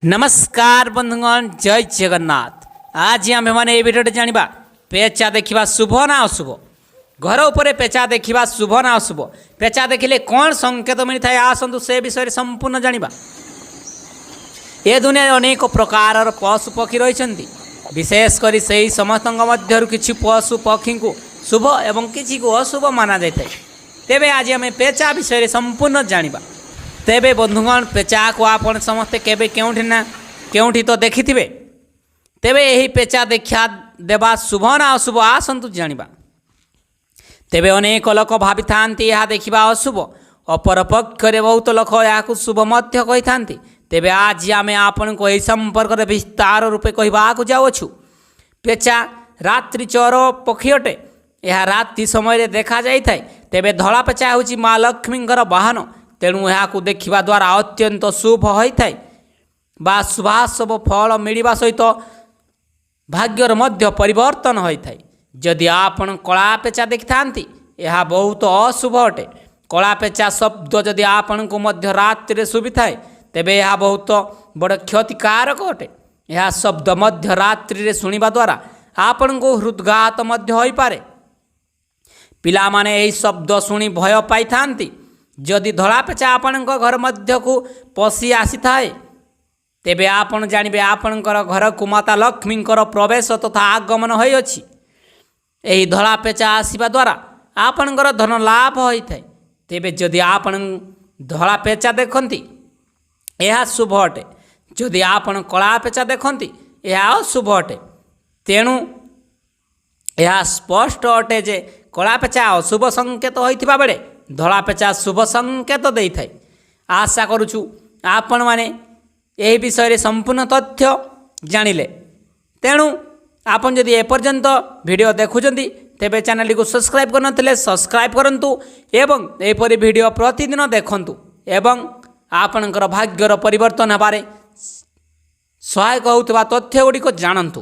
ନମସ୍କାର ବନ୍ଧୁଗଣ, ଜୟ ଜଗନ୍ନାଥ। ଆଜି ଆମ୍ଭେମାନେ ଏହି ଭିଡ଼ିଓରେ ଜାଣିବା, ପେଚା ଦେଖିବା ଶୁଭ ନା ଅଶୁଭ? ଘର ଉପରେ ପେଚା ଦେଖିବା ଶୁଭ ନା ଅଶୁଭ? ପେଚା ଦେଖିଲେ କ'ଣ ସଂକେତ ମିଳିଥାଏ? ଆସନ୍ତୁ ସେ ବିଷୟରେ ସମ୍ପୂର୍ଣ୍ଣ ଜାଣିବା। ଏ ଦୁନିଆରେ ଅନେକ ପ୍ରକାରର ପଶୁ ପକ୍ଷୀ ରହିଛନ୍ତି। ବିଶେଷ କରି ସେହି ସମସ୍ତଙ୍କ ମଧ୍ୟରୁ କିଛି ପଶୁ ପକ୍ଷୀଙ୍କୁ ଶୁଭ ଏବଂ କିଛିକୁ ଅଶୁଭ ମାନାଯାଇଥାଏ। ତେବେ ଆଜି ଆମେ ପେଚା ବିଷୟରେ ସମ୍ପୂର୍ଣ୍ଣ ଜାଣିବା। ତେବେ ବନ୍ଧୁଗଣ, ପେଚାକୁ ଆପଣ ସମସ୍ତେ କେବେ କେଉଁଠି ନା କେଉଁଠି ତ ଦେଖିଥିବେ। ତେବେ ଏହି ପେଚା ଦେଖା ଦେବା ଶୁଭ ନା ଅଶୁଭ, ଆସନ୍ତୁ ଜାଣିବା। ତେବେ ଅନେକ ଲୋକ ଭାବିଥାନ୍ତି ଏହା ଦେଖିବା ଅଶୁଭ। ଅପରପକ୍ଷରେ ବହୁତ ଲୋକ ଏହାକୁ ଶୁଭ ମଧ୍ୟ କହିଥାନ୍ତି। ତେବେ ଆଜି ଆମେ ଆପଣଙ୍କୁ ଏହି ସମ୍ପର୍କରେ ବିସ୍ତାର ରୂପେ କହିବାକୁ ଯାଉଅଛୁ। ପେଚା ରାତ୍ରି ଚର ପକ୍ଷୀ ଅଟେ। ଏହା ରାତି ସମୟରେ ଦେଖାଯାଇଥାଏ। ତେବେ ଧଳା ପେଚା ହେଉଛି ମା ଲକ୍ଷ୍ମୀଙ୍କର ବାହନ। ତେଣୁ ଏହାକୁ ଦେଖିବା ଦ୍ୱାରା ଅତ୍ୟନ୍ତ ଶୁଭ ହୋଇଥାଏ ବା ଶୁଭାଶୁଭ ଫଳ ମିଳିବା ସହିତ ଭାଗ୍ୟର ମଧ୍ୟ ପରିବର୍ତ୍ତନ ହୋଇଥାଏ। ଯଦି ଆପଣ କଳା ପେଚା ଦେଖିଥାନ୍ତି, ଏହା ବହୁତ ଅଶୁଭ ଅଟେ। କଳା ପେଚା ଶବ୍ଦ ଯଦି ଆପଣଙ୍କୁ ମଧ୍ୟ ରାତିରେ ଶୁଭିଥାଏ, ତେବେ ଏହା ବହୁତ ବଡ଼ କ୍ଷତିକାରକ ଅଟେ। ଏହା ଶବ୍ଦ ମଧ୍ୟ ରାତ୍ରିରେ ଶୁଣିବା ଦ୍ୱାରା ଆପଣଙ୍କୁ ହୃଦଘାତ ମଧ୍ୟ ହୋଇପାରେ। ପିଲାମାନେ ଏହି ଶବ୍ଦ ଶୁଣି ଭୟ ପାଇଥାନ୍ତି। ଯଦି ଧଳା ପେଚା ଆପଣଙ୍କ ଘର ମଧ୍ୟକୁ ପଶି ଆସିଥାଏ, ତେବେ ଆପଣ ଜାଣିବେ ଆପଣଙ୍କର ଘରକୁ ମାତା ଲକ୍ଷ୍ମୀଙ୍କର ପ୍ରବେଶ ତଥା ଆଗମନ ହୋଇଅଛି। ଏହି ଧଳା ପେଚା ଆସିବା ଦ୍ୱାରା ଆପଣଙ୍କର ଧନ ଲାଭ ହୋଇଥାଏ। ତେବେ ଯଦି ଆପଣ ଧଳା ପେଚା ଦେଖନ୍ତି, ଏହା ଶୁଭ ଅଟେ। ଯଦି ଆପଣ କଳା ପେଚା ଦେଖନ୍ତି, ଏହା ଅଶୁଭ ଅଟେ। ତେଣୁ ଏହା ସ୍ପଷ୍ଟ ଅଟେ ଯେ କଳା ପେଚା ଅଶୁଭ ସଂକେତ ହୋଇଥିବା ବେଳେ ଧଳା ପେଚା ଶୁଭ ସଂକେତ ଦେଇଥାଏ। ଆଶା କରୁଛୁ ଆପଣମାନେ ଏହି ବିଷୟରେ ସମ୍ପୂର୍ଣ୍ଣ ତଥ୍ୟ ଜାଣିଲେ। ତେଣୁ ଆପଣ ଯଦି ଏପର୍ଯ୍ୟନ୍ତ ଭିଡ଼ିଓ ଦେଖୁଛନ୍ତି, ତେବେ ଚ୍ୟାନେଲଟିକୁ ସବସ୍କ୍ରାଇବ୍ କରିନଥିଲେ ସବସ୍କ୍ରାଇବ୍ କରନ୍ତୁ ଏବଂ ଏହିପରି ଭିଡ଼ିଓ ପ୍ରତିଦିନ ଦେଖନ୍ତୁ ଏବଂ ଆପଣଙ୍କର ଭାଗ୍ୟର ପରିବର୍ତ୍ତନ ହେବାରେ ସହାୟକ ହେଉଥିବା ତଥ୍ୟ ଗୁଡ଼ିକ ଜାଣନ୍ତୁ।